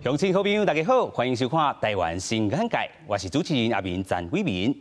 鄉親好朋友，大家好，歡迎收看《台灣新眼界》，我是主持人阿明陳偉民。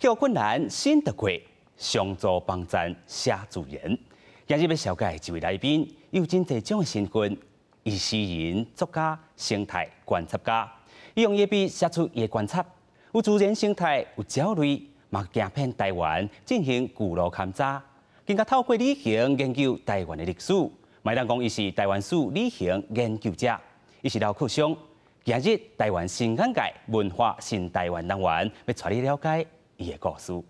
克服困難，信得過，相助幫贊寫自然。今日欲紹介一位來賓，有真濟種的身份，伊是詩人、作家、生態觀察家。伊用伊的筆寫出伊的觀察，有自然生態，有鳥類，嘛行遍台灣進行舊路勘查，更加透過旅行研究台灣的歷史。嘛會當講伊是台灣史旅行研究者。伊是劉克襄。今日台灣新眼界文化新台灣單元，欲帶你了解伊的故事。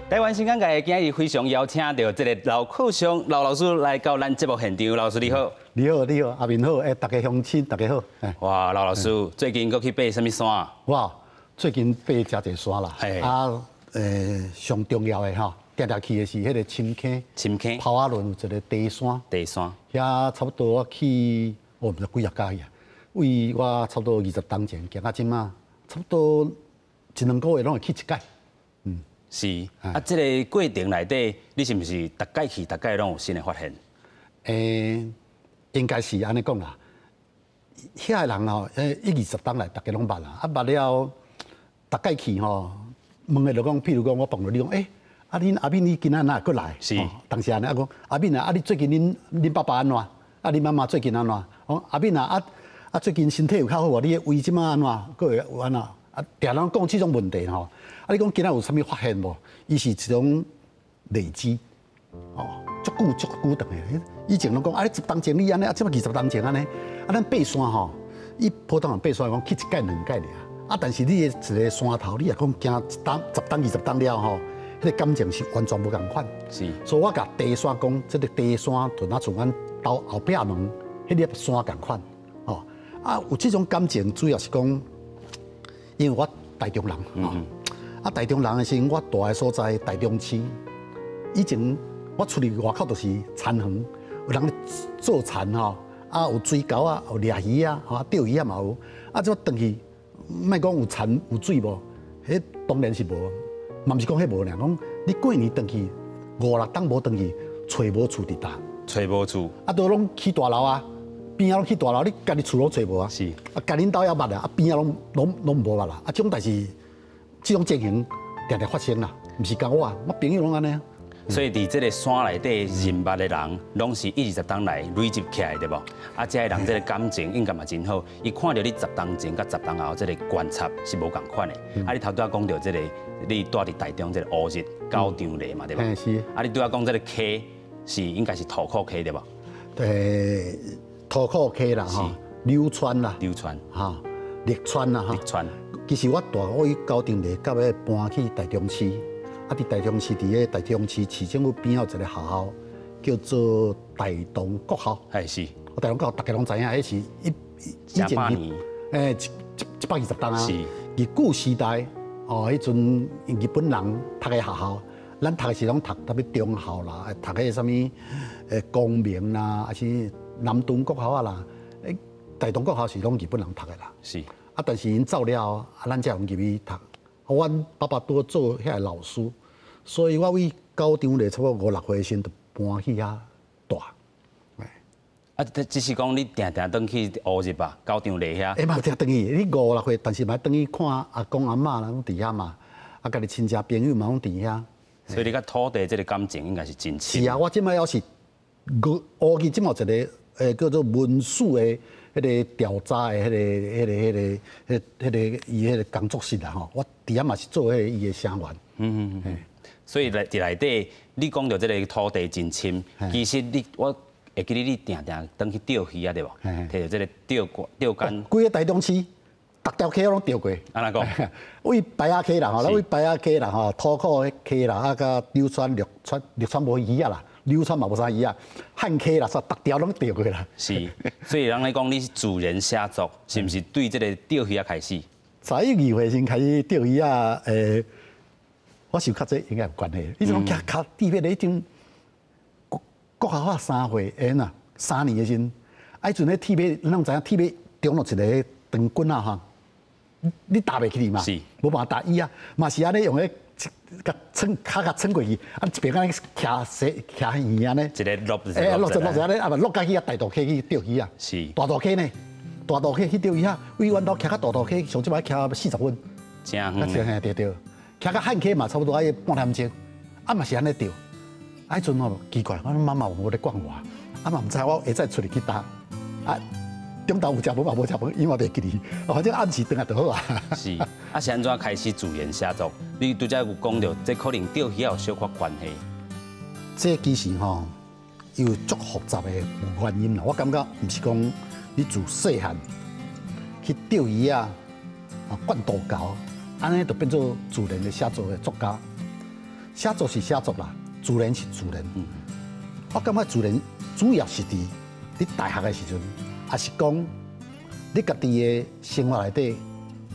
台灣新眼界今日非常邀請著這个劉克襄劉老師來到咱節目現場。老師你好，你好，你好，阿明好，欸，大家鄉親大家好。哇，劉老師最近閣去爬啥物山？哇，最近爬誠濟山啦。啊，上重要的吼，定定去的是彼个深坑。深坑。泡仔崙有一个茶山。茶山。遐差不多我去，我毋知幾若擺去啊。為我差不多20冬前行到這馬，差不多一兩個月攏會去一擺。是啊，這个過程內底，你是毋是逐擺去，逐擺攏有新的發現？應該是按呢講啦。遐个人吼，一二十冬來，逐家攏捌啦。啊，捌了，逐擺去吼，問的就講，譬如講，我碰著你講，欸，啊恁阿敏你今仔哪會閣來？是。當時按呢啊講，阿敏啊，啊你最近恁恁爸爸按怎？啊恁媽媽最近按怎？講阿敏啊，啊啊最近身體有較好無？你的胃這馬按怎？閣會有按怎？啊，定攏講這種問題吼。啊，你講今仔有啥物發現無？伊是一種累積，哦，足久足久長的。以前攏講啊，你十冬前你按呢，啊，這擺20冬前按呢。啊，咱爬山吼，伊普通人爬山講去一擺兩擺爾。啊，但是你的一个山頭，你若講行一冬、十冬、20冬了吼，彼个感情是完全無仝款。是。所以我共茶山講，這个茶山就若像阮兜後壁門彼粒山仝款，吼。啊，有這種感情，主要是講，因為我台中人，啊，台中人的時陣，我蹛的所在台中市，以前我出去外口就是田園，有人咧做田吼，啊有水溝啊，有掠魚啊，吼釣魚啊嘛有。啊，這轉去，莫講有田有水無，彼當然是無，嘛毋是講彼無爾，講你過年轉去五六冬無轉去，揣無厝佇搭，揣無厝，啊都攏起大樓啊，邊仔攏起大樓，你家己厝攏揣無啊？是，啊，共恁兜猶捌啊，啊邊仔攏攏攏無捌啦，啊這種代誌。這種情形定定發生啦，毋是干我，我朋友攏按呢。所以佇這个山內底認捌的人，攏是一二十冬來累積起來的，對無？啊，這个人這个感情應該嘛真好。伊看著你十冬前佮十冬後這个觀察是無仝款的。啊，你頭拄仔講著這个，你蹛佇台中這个烏日九張犁嘛，對無？是。啊，你拄仔講這个溪是應該是塗苦溪對無？對，塗苦溪啦，吼，柳川啦，柳川，哈，綠川啦，哈。綠川。其實我蹛我去九張犁，到尾搬去台中市，啊，佇台中市，佇个台中市市政府邊仔有一个學校，叫做大同國校。係是。大同國校大家攏知影，彼是一以前欸，一120冬啊。是。日據時代，哦，彼陣日本人讀的學校，咱讀的是攏讀啥物中校啦，讀彼个啥物光明啦，抑是南屯國校啊啦。欸，大同國校是攏日本人讀的啦。是。啊！但是𪜶走了後，啊，咱才會入去讀。阮爸爸拄好做遐个老師，所以我為九張犁差不多五六歲的時陣就搬去遐蹛。啊，只是講你定定轉去烏日吧，九張犁遐。欸嘛，定轉去，你五六歲，但是嘛轉去看阿公阿嬤啦，攏佇遐嘛。啊，家己親戚朋友嘛攏佇遐。所以你佮土地這个感情應該是真深。是啊，我這擺猶是烏日這擺有一个叫做文史的。彼个調查的彼个、彼个、彼个、彼、彼个伊彼个工作室啦吼，我佇遐嘛是做彼个伊的成員。所以內佇內底，你講著這个土地真深，其實你我會記得你定定轉去釣魚啊，對無？提著這个釣竿釣竿。規个台中市，逐條溪我攏釣過。按怎講？為白仔溪啦吼，為白仔溪啦吼，塗苦溪啦，啊佮柳川、綠川、綠川無魚仔啦。柳川嘛無啥魚仔，漢溪啦，啥逐條攏釣過啦。是，所以人咧講你是自然寫作，是毋是對這个釣魚仔開始？十一二歲先開始釣魚仔，我想較這應該有關係。你這種較較特別的，彼種國國校我三歲，欸吶， 3年的時陣，啊，彼陣咧鐵馬，咱攏知影鐵馬中落一个長棍仔吼，你踏袂起去嘛，無辦法踏椅啊，嘛是按呢用彼共撐跤共撐過去，啊一邊按呢徛踅徛圓按呢，一个落欸落一落一按呢，啊無落甲去啊大渡溪去釣魚啊，大渡溪呢，大渡溪去釣魚啊，位阮兜徛較大渡溪，上少愛徛40分，真遠，嘿對對，徛較漢溪嘛，差不多愛半點鐘，啊嘛是按呢釣，啊彼陣吼奇怪，我媽媽無咧管我，啊嘛毋知我下早出去去搭，啊。中晝有食飯嘛無食飯，伊嘛袂記得，反正暗時轉來就好啊。是，啊是按怎開始自然寫作？你拄才有講著，這可能釣魚有小可關係。這其實吼有足複雜的原因啦。我感覺毋是講你自細漢去釣魚啊，啊灌渡溝，按呢就變做自然的寫作的作家。寫作是寫作啦，自然是自然。我感覺自然主要是佇你大學的時陣。抑是講你家己的生活內底，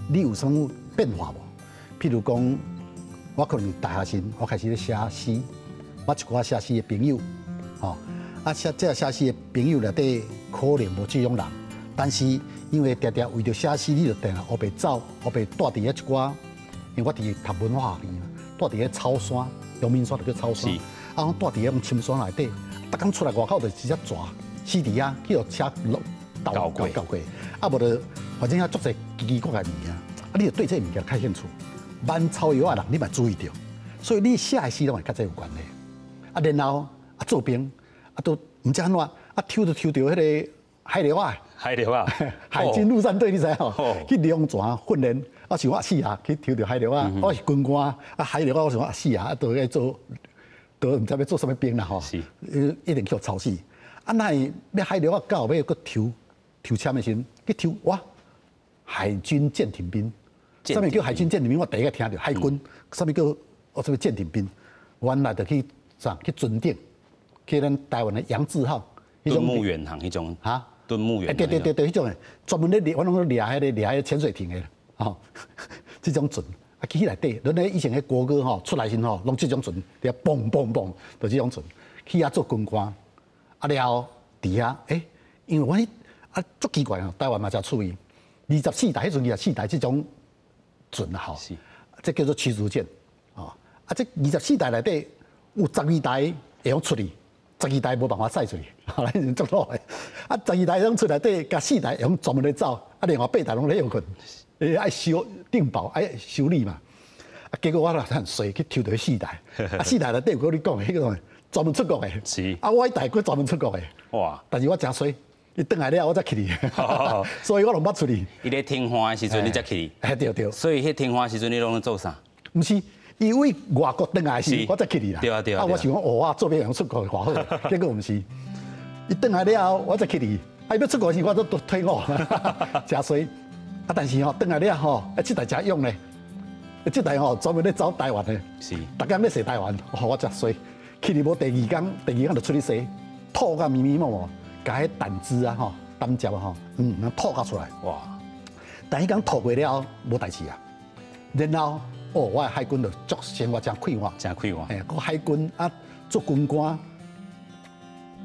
你有啥物變化無？譬如講，我可能大學時，我開始咧寫詩，我一寡寫詩的朋友，吼，啊寫這個寫詩的朋友內底可能無這種人，但是因為定定為著寫詩，你就定定烏白走，烏白蹛佇遐一寡，因為我佇讀文化學院嘛，蹛佇遐草山，陽明山就叫草山，啊，我蹛佇遐種深山內底，逐工出來外口就直接蛇死佇遐，去予車落。鬥過，鬥過，啊無就反正遐足濟奇奇怪怪物件，啊你就對這個物件較興趣。挽草藥的人你嘛注意著，所以你寫的詩攏會佮這有關係。啊，然後啊做兵，啊都毋知按怎，啊抽就抽著彼个海鱸仔，海鱸仔，海軍陸戰隊你知影？去龍泉訓練，我想我死啊，去抽著海鱸仔，我是軍官，啊海鱸仔我想我死啊，啊都愛做，都毋知欲做啥物兵啦吼，一定去予操死。啊，哪會欲海鱸仔到尾閣抽？抽籤的時陣去抽哇，海軍艦艇兵，啥物叫海軍艦艇兵？我第一個聽著海軍，啥物叫哦？啥物艦艇兵？原來就去啥？去船頂，去咱台灣的陽字號，敦睦遠航彼種哈？敦睦遠，對對對對，彼種的，專門咧掠，我攏掠彼个掠彼个潛水艇的，吼，這種船啊，去內底，咱咧以前彼國歌吼出來時吼，攏這種船，佇遐嘣嘣嘣，就這種船，去遐做軍官，啊了後佇遐，欸，因為我。啊，足奇怪哦！台灣嘛誠趣味，24台彼陣24台這種船啊吼，這叫做驅逐艦，哦，啊，這二十四台內底有十二台會用出去，十二台無辦法載出去，吼，咱足老的。啊，十二台會用出內底，佮四台會用專門咧走，啊，另外八台攏咧歇睏，欸，愛修定保，愛修理嘛。啊，結果我若很衰去抽著彼四台，啊，四台內底有閣你講的彼個專門出國的，啊，我彼台閣專門出國的，哇！但是我誠衰。伊轉來了，我才去哩，所以我攏毋捌出去。伊咧停岸的時陣，你才去。嘿，對對。所以彼停岸的時陣，你攏咧做啥？毋是，伊為外國轉來時，我才去哩啦。對啊對啊。啊，我想講，哦，我做兵會出國偌好，結果毋是。伊轉來了後，我才去哩。啊，伊欲出國時，我都退伍，誠衰。啊，但是吼，轉來了後，啊，這台誠勇咧，這台吼專門咧走台灣的。逐工咧踅台灣，哦，我誠衰。去哩無第二工，第二工就出去踅，吐甲迷迷茫茫。共彼膽汁啊吼，膽汁啊吼，吐甲出來。哇！但彼工吐過了後，無代誌啊。然後，哦，我的海軍就足生活誠快活，誠快活。嘿，閣海軍啊，做軍官，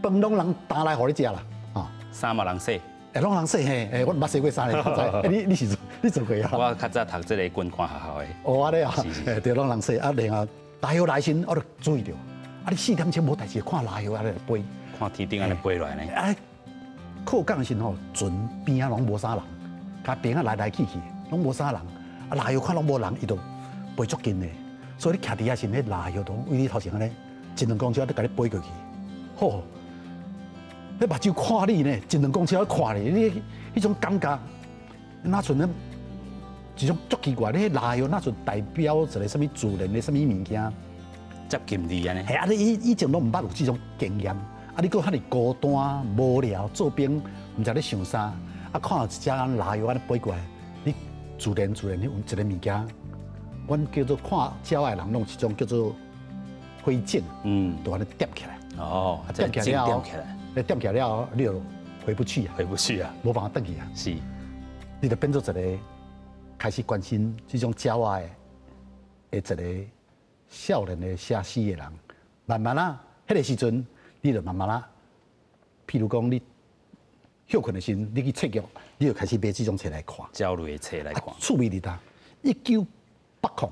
飯攏人擔來予你食啦，啊。衫嘛人洗。欸，攏人洗嘿，欸，我毋捌洗過衫咧，你是你做過啊？我較早讀這个軍官學校的。哦，按呢啊，欸，對，攏人洗啊，然後大雨來時，我就注意著，啊，你4點鐘無代誌，看落雨按呢飛。看天頂按呢飛落來呢。啊，靠港時吼，船邊仔攏無啥人，共邊仔來來去去，攏無啥人。啊，落雨看攏無人，伊就飛足近的。所以你徛佇遐時，彼落雨都為你頭前按呢，一兩公尺都共你飛過去。吼，彼目睭看你呢，一兩公尺咧看你，你彼種感覺，若像咧一種足奇怪。你彼落雨若像代表一个啥物自然的啥物物件，接近你按呢？嘿，啊，你以前攏毋捌有這種經驗。啊！你閣遐爾孤單無聊，做兵毋知咧想啥，啊！看著一隻藍鷂按呢飛過來，你自然自然，有一个物件，阮叫做看鳥仔的人，攏有一種叫做火種，就按呢點起來。哦，點起來了後，你點起來了後，你就回不去啊，回不去啊，無辦法轉去啊。你就變做一个開始關心這種鳥仔的，的一个少年的寫詩的人，慢慢啊，彼个時陣。你就慢慢啊，譬如講你歇睏的時陣，你去冊局，你就開始買這種冊來看。鳥類的冊來看。趣味佇佗，1980，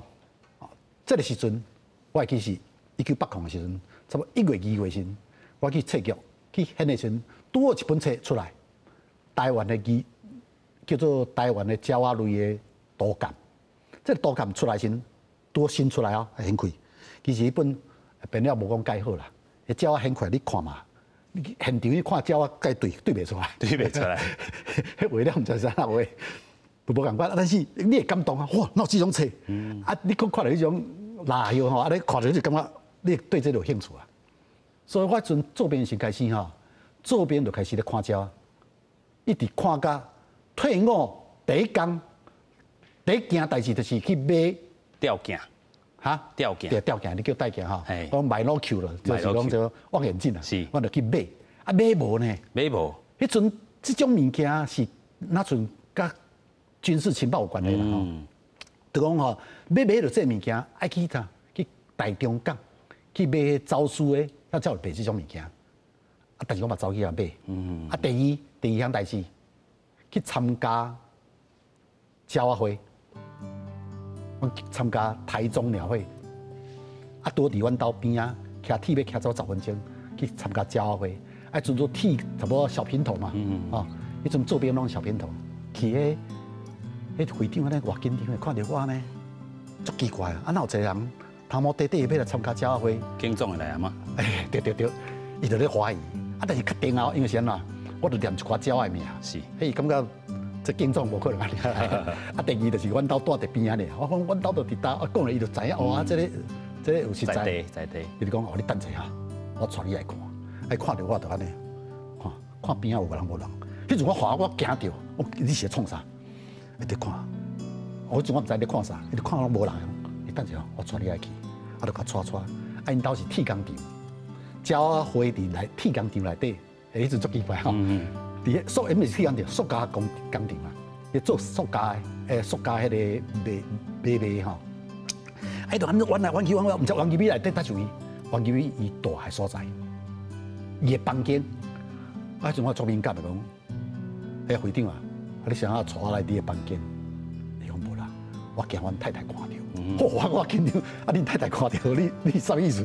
這個時陣，我會記是1980的時陣，差不多1月2月時陣，我去冊局去掀的時陣，拄好一本冊出來，台灣的字叫做台灣的鳥仔類的圖鑑。這個圖鑑出來時，拄好新出來哦，掀開。其實彼本編了無講蓋好啦，彼鳥仔掀開你看嘛，你現場去看鳥仔，蓋對對袂出來，對袂出來，彼畫了毋知是按怎畫，都無仝款。但是你會感動啊！哇，哪有這種冊？啊，你閣看著彼種蠟葉吼，啊，你看著就感覺你對這個有興趣啊。所以我陣做兵時開始吼，做兵就開始咧看鳥，一直看甲退伍第一工，第一件代誌就是去買吊鏡。哈？吊鏡。對，吊鏡，你叫戴鏡吼。講 binocular，就是講這望遠鏡啊。我就去買，啊買無呢？買無。彼陣這種物件是若像佮軍事情報有關係啦吼。就講吼，欲買著這個物件，愛去佗？去台中港去買走私的，才才有賣這種物件。啊，但是我嘛走去遐買。啊，第二第二項代誌，去參加鳥仔會。我參加台中鳥會，啊，拄佇阮兜邊仔，騎鐵欲騎走10分鐘去參加鳥仔會。啊，陣做剃差不多小平頭嘛，哦，彼陣做兵攏小平頭，去彼彼會長按呢偌緊張的，看著我按呢，足奇怪啊！啊，哪有一個人頭毛短短欲來參加鳥仔會？警總會來啊嗎？哎，對對對，伊就咧懷疑。啊，但是確定啊，因為是按怎？我就念一寡鳥仔的名，彼伊感覺這警總無可能按呢。啊，第二就是阮兜住佇邊仔爾，我講阮兜就佇佗，啊講咧伊就知影哦，啊，這個這個有實在。在地在地。伊就講哦，你等一下，我帶你來看。啊，看著我就按呢，看看邊仔有人無人。彼陣我看我驚著，我你是咧創啥？伊佇看，我陣我毋知咧看啥，伊就看攏無人。你等一下，我帶你來去，啊，就共帶帶。啊，𪜶兜是鐵工廠，鳥仔會佇內鐵工廠內底，欸，彼陣足奇怪吼。佇塑，毋是鐵工廠，塑膠工工廠啊，伊做塑膠的，欸，塑膠彼個賣賣賣吼。啊，伊就按呢彎來彎去彎彎，毋知彎入去內底佗一位，彎入去伊蹛的所在，伊的房間。啊，彼陣我足敏感的講，欸，會長啊，啊你啥帶我來你的房間？伊講無啦，我驚阮太太看著。我我緊張，啊恁太太看著你，你啥意思？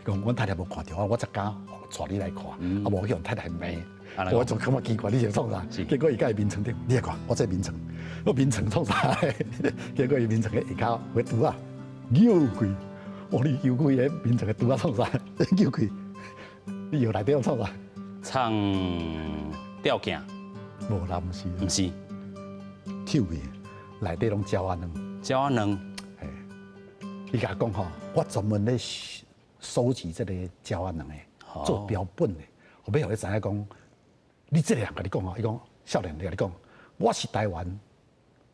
伊講阮太太無看著，我才敢帶你來看，啊無去予太太罵。我就感覺奇怪，你是創啥？結果伊佇眠床頂，你來看，我這眠床，我眠床創啥？結果伊眠床的下跤有個櫥仔，扭開，哦，你扭開彼眠床的櫥仔創啥？扭開，你藥內底創啥？藏吊鏡？無啦，毋是。毋是。抽去，內底攏鳥仔卵。鳥仔卵。嘿，伊共講吼，我專門咧收集這個鳥仔卵的，做標本的。後尾予你知影講，你這個人共你講吼，伊講少年，共你講，我是台灣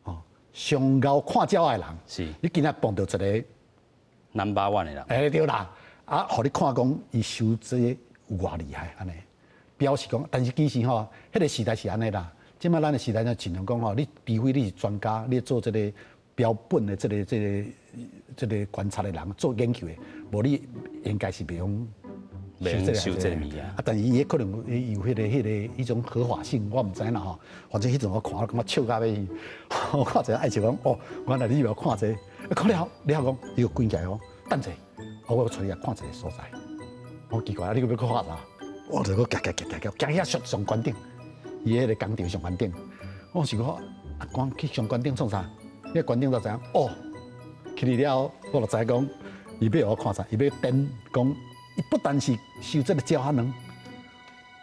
吼上𠢕看鳥仔的人。你今仔碰著一個 number one 的人。欸，對啦，啊，予你看講伊收這個有偌厲害，按呢，表示講，但是其實吼，彼個時代是按呢啦。這擺咱的時代就盡量講吼，你除非你是專家，你做這個標本的這個這個這個觀察的人，做研究的，無你應該是袂用袂收這個物件。啊，但是伊可能有彼個彼個彼種合法性，我毋知啦吼。反正彼陣我看，我感覺笑甲欲死。我看一個愛笑講，哦，原來你有看這個，看了了講，伊就關起來講，等者，我帶你來看一個所在。我奇怪啊，你閣欲看啥？我就閣行行行行行，行遐上上懸頂，伊彼個工廠上懸頂。我想講，啊，講去上懸頂創啥？你懸頂就知影，哦，去了，我就知講，伊欲予我看啥？伊欲展講，伊不但是收這個鳥仔卵，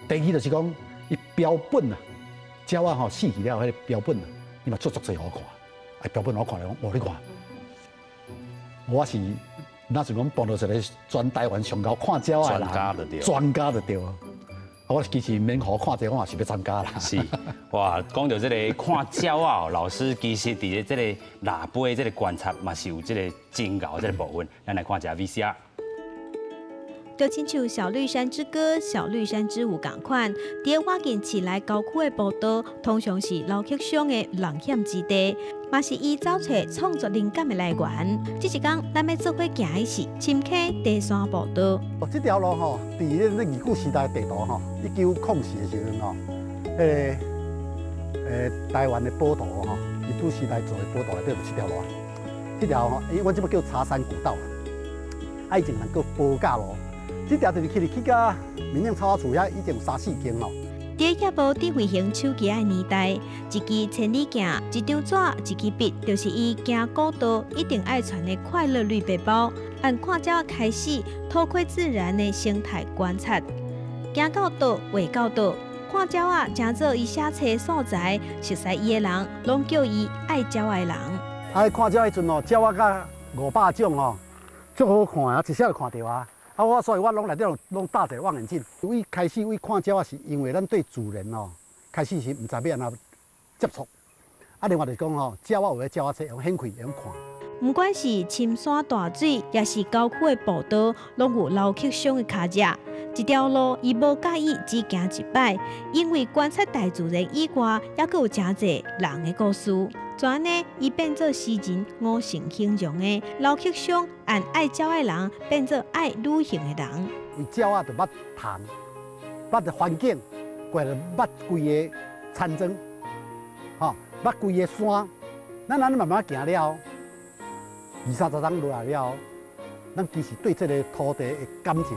第二就是講，伊標本啊，鳥仔吼死去了，彼個標本啊，伊嘛做足濟予我看。啊，標本我看了講，哦，你看，我是若是講碰著一個全台灣上𠢕看鳥仔的人，專家就對，專家就對。我其實免予我看這個，我也是欲參加啦。是，哇，講著這個看鳥仔，老師其實佇咧這個蠟杯這個觀察嘛是有這個真𠢕這個部分。咱來看一下 VCR。就親像《小綠山之歌》、《小綠山之舞》仝款，佇咧倚近市內郊區的步道，通常是劉克襄的冒險之地，嘛是伊走揣創作靈感的來源。這一工，咱欲做伙行的是深坑茶山步道。這條路吼，佇咧日據時代地圖吼，1904的時陣吼，彼个台灣的寶圖吼，日本時代做的寶圖內底有這條路。這條吼，伊阮這擺叫茶山古道啊，以前人叫褒甲路。這條就是去到民政草仔厝遐，以前有三四間吼。佇咧無智慧型手機的年代，一支千里鏡、一張紙、一支筆，就是伊行古道一定愛傳的快樂綠背包。按看鳥仔開始，偷窺自然的生態觀察，行到倒，畫到倒，看鳥仔，成做伊寫冊素材。熟似伊的人，攏叫伊愛鳥仔的人。啊，看鳥彼陣吼，鳥仔甲500種吼，足好看啊，一下就看著啊。啊！我所以，我攏內底攏搭一个望遠鏡。為開始為看鳥仔，是因為咱對自然吼，開始是毋知欲按怎接觸。啊，另外就是講吼，鳥仔有的鳥仔冊會用掀開，會用看。毋管是深山大水，抑是郊區的步道，攏有劉克襄的跤跡。這條路，伊無佮意只行一擺，因為觀察大自然以外，猶閣有誠濟人的故事。就按呢，伊變做詩人吳成形容的劉克襄，按愛鳥的人變做愛旅行的人。為鳥仔就捌蟲，捌環境，過來捌規个田莊，吼，捌規个山。咱按呢慢慢行了，二三十冬落來了，咱其實對這個土地的感情，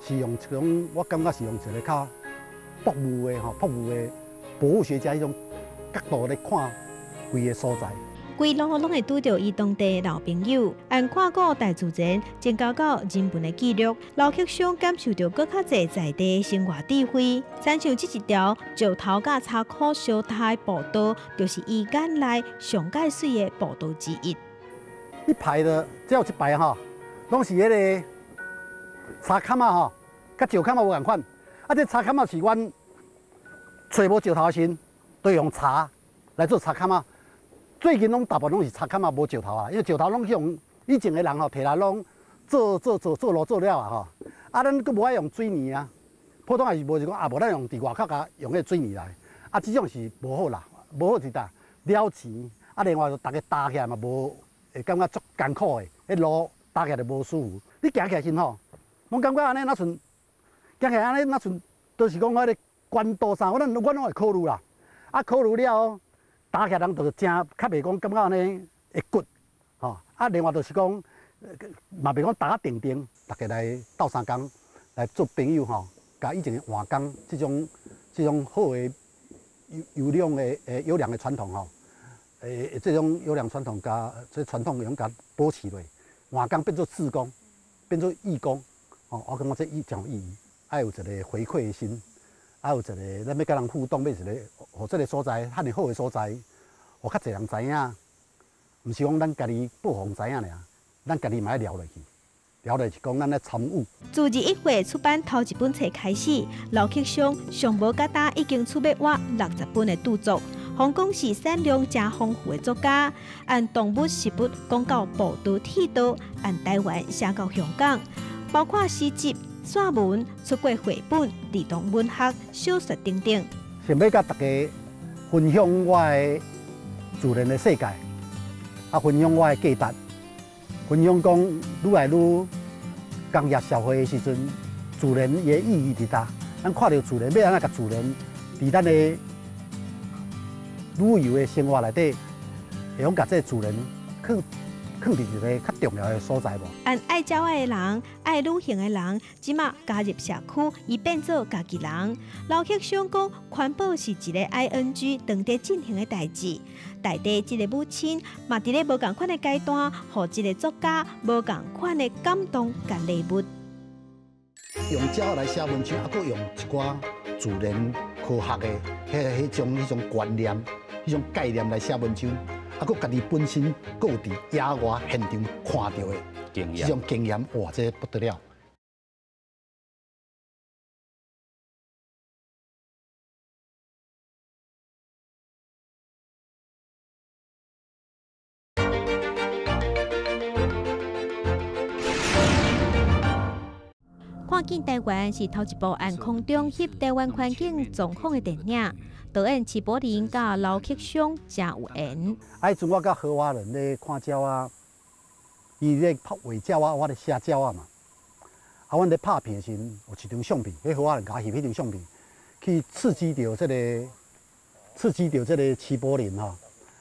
是用一種，我感覺是用一個較博物的吼，博物的博物學家彼種角度來看。規个所在，規路攏會拄著伊當地老朋友，按看過大自然，增加到人文的記錄，劉克襄感受著閣較濟在地的生活智慧。親像這一條石頭佮柴箍相疊的步道，就是伊眼內上蓋媠的步道之一。一排的，只有一排吼，攏是彼个柴坎仔吼，佮石坎仔無仝款。啊，這柴坎仔是阮揣無石頭時，都用柴來做柴坎仔。最近攏大部分攏是柴坎仔，無石頭啊，因為石頭攏用以前的人吼，摕來攏做做做做路做了啊吼。啊，咱閣無愛用水泥啊，普通也是無是講啊，無咱用佇外口共用彼個水泥來。啊，這種是無好啦，無好是呾了錢。啊，另外就逐家踏起來嘛無會感覺足艱苦的，彼路踏起來就無舒服。你行起來時吼，攏感覺按呢，若像行起來按呢，若像就是講彼個關渡啥，我咱阮攏會考慮啦。啊，考慮了後。踏起來人就誠較袂講感覺按呢會骨，吼啊！另外就是講，嘛袂講踏甲定定，逐家來鬥相共來做朋友吼，共以前的換工這種這種好的優優良的優良的傳統吼，這種優良傳統共這傳統會用共保持落，換工變做志工，變做義工，吼，我感覺這伊誠有意義，愛有一個回饋的心。啊，有一個咱欲佮人互動，欲一個，予這个所在遐爾好的所在，予較濟人知影。毋是講咱家己報予人知影爾，咱家己嘛愛聊落去，聊落去是講咱咧參與。自21歲出版頭一本冊開始，劉克襄上無甲今已經出欲倚60本的著作，予人講是產量誠豐富的作家。按動物、食物講到步道、鐵道，按台灣寫到香港，包括詩集、散文、出過繪本、兒童文學、小說等等。想欲佮大家分享我的自然的世界，啊，分享我的價值，分享講愈來愈工業社會的時陣，自然伊的意義佇佗？咱看著自然，欲按怎共自然佇咱的旅遊的生活內底，會用共這个自然囥囥佇一个較重要的所在無？按愛鳥仔的人，愛旅行的人，這馬加入社區，伊變做家己人。劉克襄講，環保是一個 ING 當佇進行的代誌。大地這个母親，嘛佇咧無仝款的階段，予這个作家無仝款的感動佮禮物。用鳥仔來寫文章，啊，閣用一寡自然科學的彼種彼種觀念、彼種概念來寫文章。啊，閣家己本身閣有佇野外現場看著的這種經驗，哇，這不得了！看見台灣是頭一部按空中翕台灣環境狀況的電影，導演齊柏林佮劉克襄誠有緣。啊，彼陣我佮何華仁咧看鳥仔，伊咧拍畫鳥仔，我咧寫鳥仔嘛。啊，阮咧拍片的時陣，有一張相片，彼何華仁共我翕彼張相片，去刺激著這個齊柏林吼。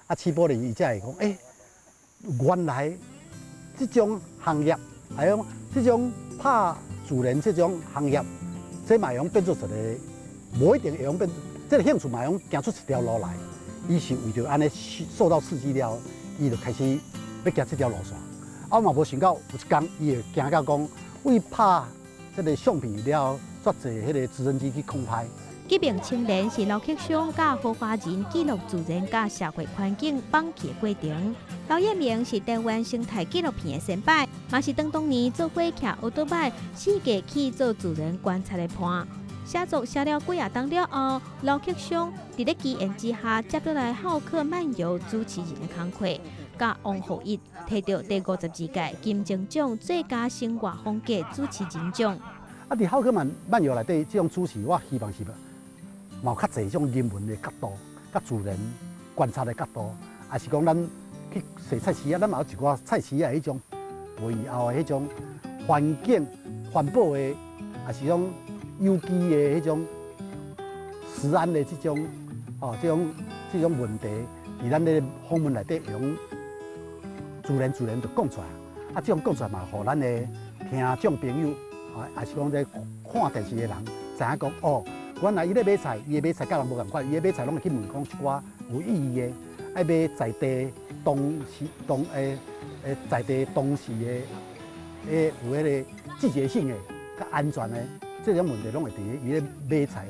啊，齊柏林伊才會講，欸，原來這種行業，還有這種拍自然這種行業，這嘛會用變做一個，無一定會用變，這個興趣嘛會用行出一條路來。伊是為著按呢受到刺激了，伊就開始欲行這條路線。啊，我嘛無想到有一工，伊會行到講，為拍這個相片了，煞坐彼個直升機去空拍。革命青年是劉克襄佮何華仁記錄自然佮社會環境綁起的過程。劉彥明是台灣生態紀錄片的先輩，嘛是當年做伙騎歐多擺四界去做自然觀察的伴。寫作寫了幾仔冬了後，劉克襄佇咧機緣之下接落來好客漫遊主持人的工課，佮王浩一提著第52屆金鐘獎最佳生活風格主持人獎。啊，佇好客漫遊內底，這種主持，我希望是嘛有較濟種人文的角度，佮自然觀察的角度，抑是講咱去踅菜市仔，咱嘛有一寡菜市仔彼種背後的彼種環境環保的，抑是種有機的彼種食安的這種哦，這種問題，佇咱的訪問內底用自然就講出來。啊，這種講出來嘛，予咱的聽眾朋友，啊，抑是講這看電視的人知影講哦。原來伊咧買菜，伊的買菜佮人無仝款，伊的買菜攏會去問講一寡有意義的，愛買在地當時當欸欸在地當時的欸有彼個季節性的、較安全的，這種問題攏會佇伊咧買菜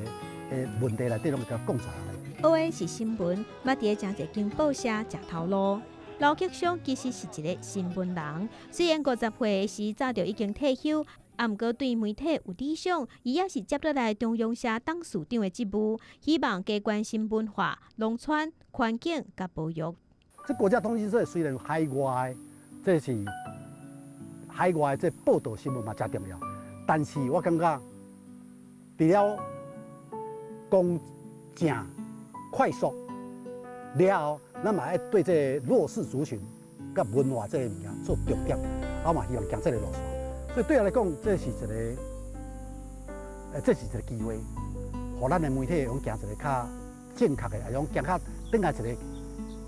的問題內底攏會共講出來。學的是新聞，嘛佇咧誠濟間報社食頭路。劉克襄其實是一個新聞人，雖然50歲時早就已經退休。啊，毋過對媒體有理想，伊也是接落來中央社董事長的職務，希望加關心文化、農村、環境佮保育。這國家通訊社雖然海外，這是海外這報道新聞嘛誠重要，但是我感覺，除了公正、快速了後，咱嘛愛對這個弱勢族群佮文化這個物件做重點，我嘛希望行這個路線。所以對我來講，這是一個機會，予咱的媒體用行一個較正確的，抑用行較轉來一個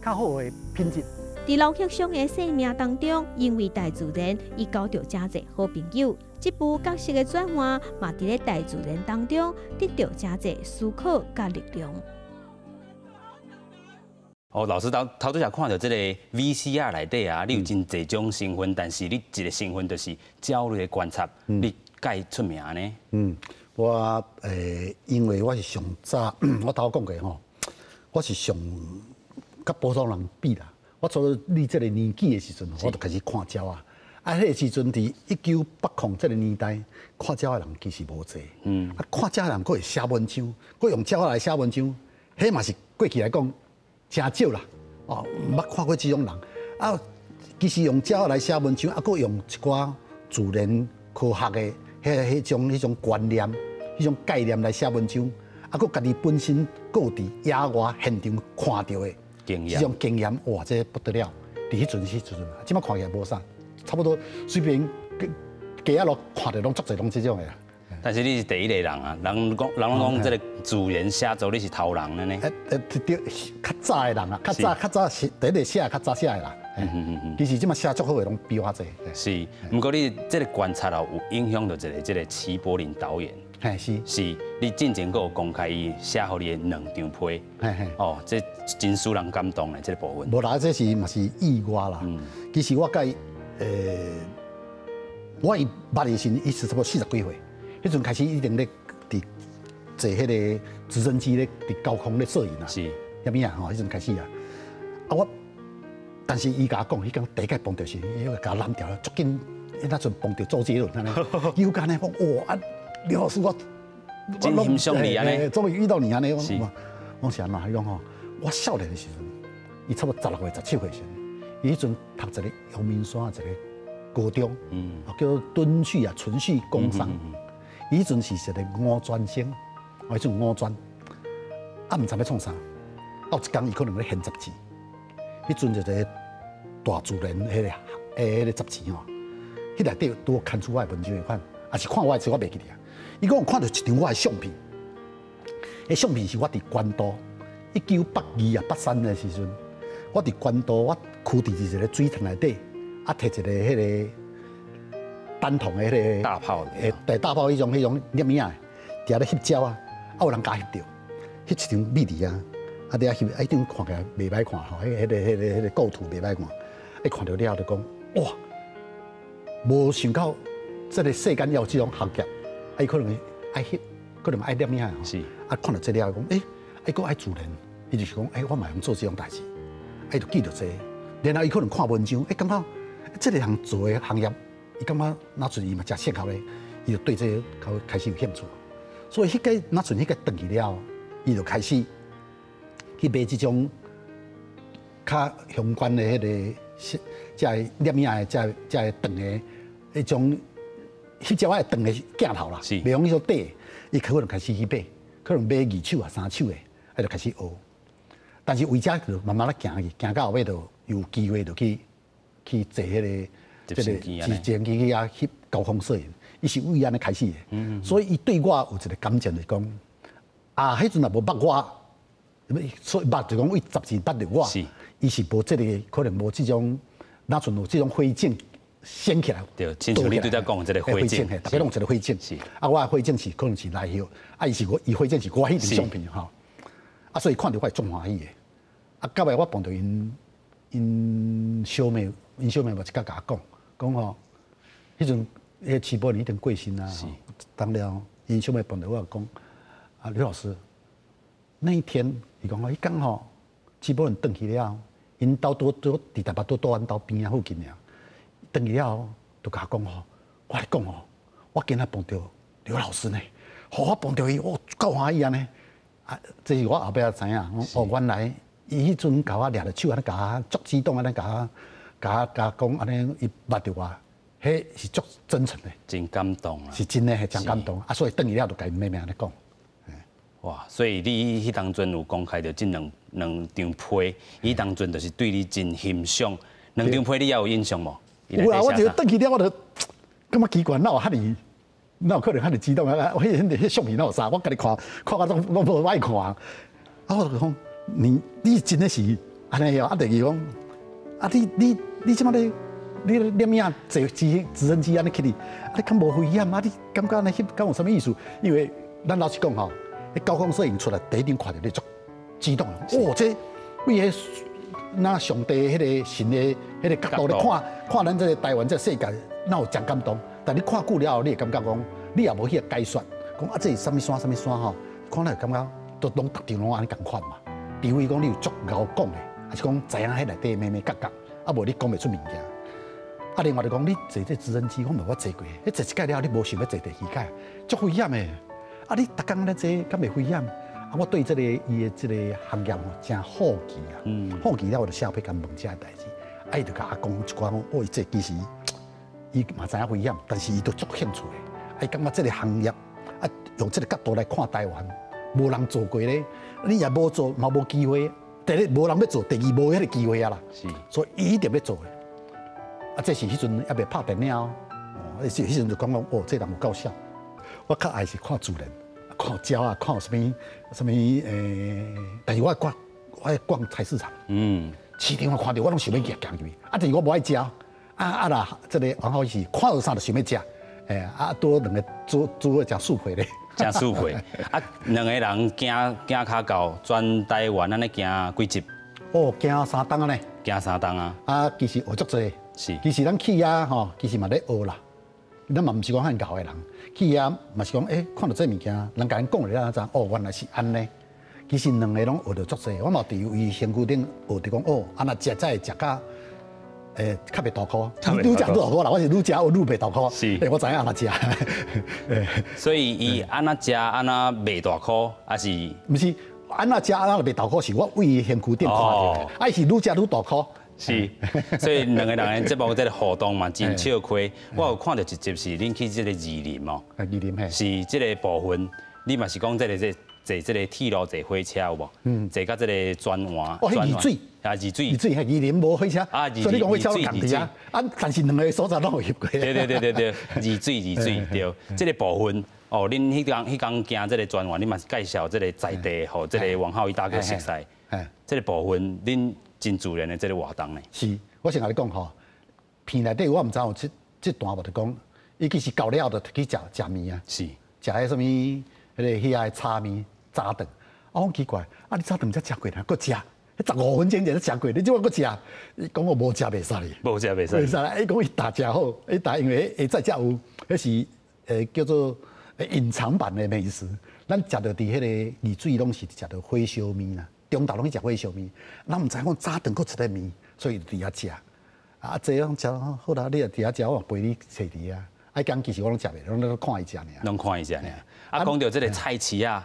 較好的品質。佇劉克襄的生命當中，因為大自然，伊交著誠濟好朋友。這部角色的轉換，嘛佇咧大自然當中得著誠濟思考佮力量。哦，老師頭頭拄才看著這個 VCR 內底啊，你有真濟種身份，但是你一個身份就是鳥類的觀察，你蓋出名呢？嗯，我因為我是上早，我頭講過吼，我是上佮普通人比啦。我做你這個年紀的時陣，我就開始看鳥仔。啊，彼個時陣佇1980這個年代，看鳥仔的人其實無濟。啊，看鳥仔的人閣會寫文章，閣用鳥仔來寫文章，彼嘛是過去來講誠少啦。哦，毋捌看過這種人。啊，其實用鳥仔來寫文章，啊，閣用一寡自然科學的彼種觀念、彼種概念來寫文章，啊，閣家己本身閣有佇野外現場看著的經驗，這種經驗，哇，這不得了！佇彼陣時陣，這擺看起來無啥，差不多隨便街仔路看著攏足濟攏這種的。但是你是第一個人啊，人講人攏講這個自然寫作你是頭人了呢。對，較早的人啊，較早是第一個寫，較早寫的啦。其實這擺寫足好的攏比我濟。是，毋過你這個觀察哦，有影響著一個這個齊柏林導演。嘿，是。是，你進前閣有公開伊寫予你的兩張批。嘿嘿。哦，這真使人感動的這個部分。無啦，這是嘛是意外啦。其實我佮伊，我伊捌的時陣，伊是差不多40幾歲。彼陣開始一定咧佇坐彼個直升機咧佇高空咧攝影啊。啥物啊？吼，彼陣開始啊。啊我，但是伊共我講，彼工第一擺碰著時，伊共我攬牢了，足緊，彼若陣碰著周杰倫按呢，有間呢講哇啊，劉老師我，真欣賞你按呢，終於遇到你按呢，我講是按怎？伊講吼，我少年的時陣，伊差不多16歲、17歲時陣，伊彼陣讀一個陽明山一個高中，叫做敦序啊，存續工商。伊彼陣是一个五專生，彼陣五專，啊，毋知欲創啥。有一工伊可能咧掀雜誌，彼陣就一個大自然彼個雜誌吼，彼內底拄好刊出我的文章的款，抑是看我的冊我袂記得啊。伊講看著一張我的相片，彼相片是我佇關渡1982啊83的時陣，我佇關渡我囥佇一個水潭內底，啊，提一個彼個單筒的彼個大炮，對大炮彼種攝影的，佇遐咧翕照啊，啊有人共翕著，翕一張美佇啊。啊！你啊翕，彼張看起來袂歹看吼，彼個構圖袂歹看。伊看著了後就講，哇！無想到這個世間有這種行業，啊，伊可能愛翕，可能愛攝影吼。是。啊，看著這了後講，欸，伊閣愛自然，伊就是講，欸，我嘛會用做這種代誌，啊，伊就記著這個。然後伊可能看文章，欸，感覺這個人做的行業，伊感覺若像伊嘛誠適合的，伊就對這個開始有興趣。所以彼個若像彼個轉去了後，伊就開始去買這種較相關的彼個，這个攝影的這个長的彼種翕照愛長的鏡頭啦，袂用彼種短，伊可能開始去買，可能買二手啊、三手的，啊就開始學。但是為這就慢慢仔行去，行到後尾就有機會就去坐彼個這個直升機去遐翕高空攝影，伊是為按呢開始的。所以伊對我有一個感情，就是講啊，彼陣若無捌我。所以捌就講為雜誌捌著我，伊是無這個可能無這種，若像有這種火種掀起來。對，親像你拄才講這個火種，逐家攏有一個火種。啊，我的火種是可能是來翕，啊，伊是我伊火種是我彼張相片吼。啊，所以看著我會足歡喜的。啊，到尾我碰著𪜶小妹，𪜶小妹嘛一共共我講，講吼，彼陣彼個齊柏林已經過身啊。當了，𪜶小妹碰著我講，啊，劉老師。那一天，伊講吼，彼工吼，齊柏林轉去了後，𪜶兜拄拄佇台北拄拄阮兜邊仔附近爾，轉去了後，就共我講吼，我咧講吼，我今仔碰著劉老師呢，予我碰著伊，我夠歡喜按呢。啊，這是我後壁才知影，哦，原來伊彼陣共我掠著手按呢共我足激動按呢共我，共我共我講按呢，伊捌著我，彼是足真誠的，真感動啊，是真的，真感動。啊，所以轉去了就共𪜶妹妹按呢講。哇！所以你彼當陣有公開著這兩張批，伊當陣就是對你真欣賞。兩張批你猶有印象無？有啊，我就轉去了，我就感覺奇怪，哪有遐爾，哪有可能遐爾激動啊？我彼相片哪有啥？我家己看，看到攏攏無愛看。啊，我就講，你真的是按呢哦？啊，第二講，啊，你這擺咧，你攝影坐直升機按呢起去，啊，你敢無危險啊？你感覺按呢翕，敢有啥物意思？因為咱老實講吼。高空攝影出來，第一張看著你足激動。哦，這為彼那上帝彼個神的彼個角度咧看，看咱這個台灣這個世界，哪有真感動？但你看久了後，你會感覺講，你也無彼個解說，講啊，這是啥物山，啥物山吼？看了會感覺都攏逐張攏按呢仝款嘛。除非講你有足𠢕講的，抑是講知影彼內底眉眉角角，啊無你講袂出物件。啊，另外就講你坐這直升機，我嘛捌坐過，彼坐一擺了後，你無想欲坐第二擺，足危險的。啊！你逐工咧坐，敢袂危險？啊！我對這個伊的這個行業吼，誠好奇啊！好奇了，我就寫批共問這个代誌。啊，伊就共我講一寡講，哦，伊這其實伊嘛知影危險，但是伊都足興趣的。啊，伊感覺這個行業啊，用這個角度來看台灣，無人做過咧，你也無做，嘛無機會。第一無人欲做，第二無彼個機會啊啦。所以伊一定欲做的。啊，這是彼陣猶未拍電影哦。哦，彼時陣就講講，哦，這人有夠痟。我較愛是看自然，看鳥仔，看啥物啥物但是我愛逛菜市場。市場我看著我攏想欲行入去，啊，但是我無愛食。啊啊啦，這個王浩是看著啥就想欲食。啊，拄好兩個煮煮個誠速配咧。誠速配。啊，兩個人行行較到全台灣，按呢行幾集？哦，行三冬按呢。行三冬啊。啊，其實學足濟。是。其實咱去遐吼，其實嘛咧學啦。咱嘛毋是講遐𠢕的人，去遐嘛是講，欸，看著這物件，人共𪜶講了才知，哦，原來是按呢。其實兩個攏學著足濟，我嘛佇伊身軀頂學著講，哦，按怎食才會食甲，較袂大箍。愈食愈大箍啦，我是愈食愈袂大箍。是。欸，我知影按怎食。所以伊按怎食按怎袂大箍，抑是？毋是，按怎食按怎袂大箍，是我為伊身軀頂看著的。啊，伊是愈食愈大箍。是，所以兩个人的節目這个互動嘛，真笑虧。我有看著一集是恁去這个二林哦，二林嘿，是這个部分，你嘛是講這个這坐這个鐵路坐火車有無？坐佮這个轉換。哦，彼二水。啊，二水。二水彼二林無火車。啊，所以你講火車攏仝佇啊。啊，但是兩个所在攏有翕過。對對對對對，二水二水對，這个部分哦，恁彼工行這个專員，你嘛是介紹這个在地，予這个王浩一大哥熟似。這个部分恁真自然的這个活動呢。是，我先共你講吼，片內底我毋知有這這段無，就講，伊其實到了就去食食麵啊，是，食彼啥物，彼个遐的炒麵早頓。啊，我講奇怪，啊你早頓毋才食過，閣食？15分鐘就食過，你這擺閣食？伊講我無食袂使哩，無食袂使。袂使啦！伊講伊逐食好，伊逐因為下早才有，彼是叫做隱藏版的美食。咱食著佇彼个二水攏是食著火燒麵啦，中晝攏去食火燒麵。咱毋知講早頓閣一个麵，所以佇遐食。啊，這樣食好啦，你若佇遐食，我陪你坐佇遐。啊，講其實我攏食袂，攏看伊食爾。攏看伊食爾。啊，講著這个菜市仔。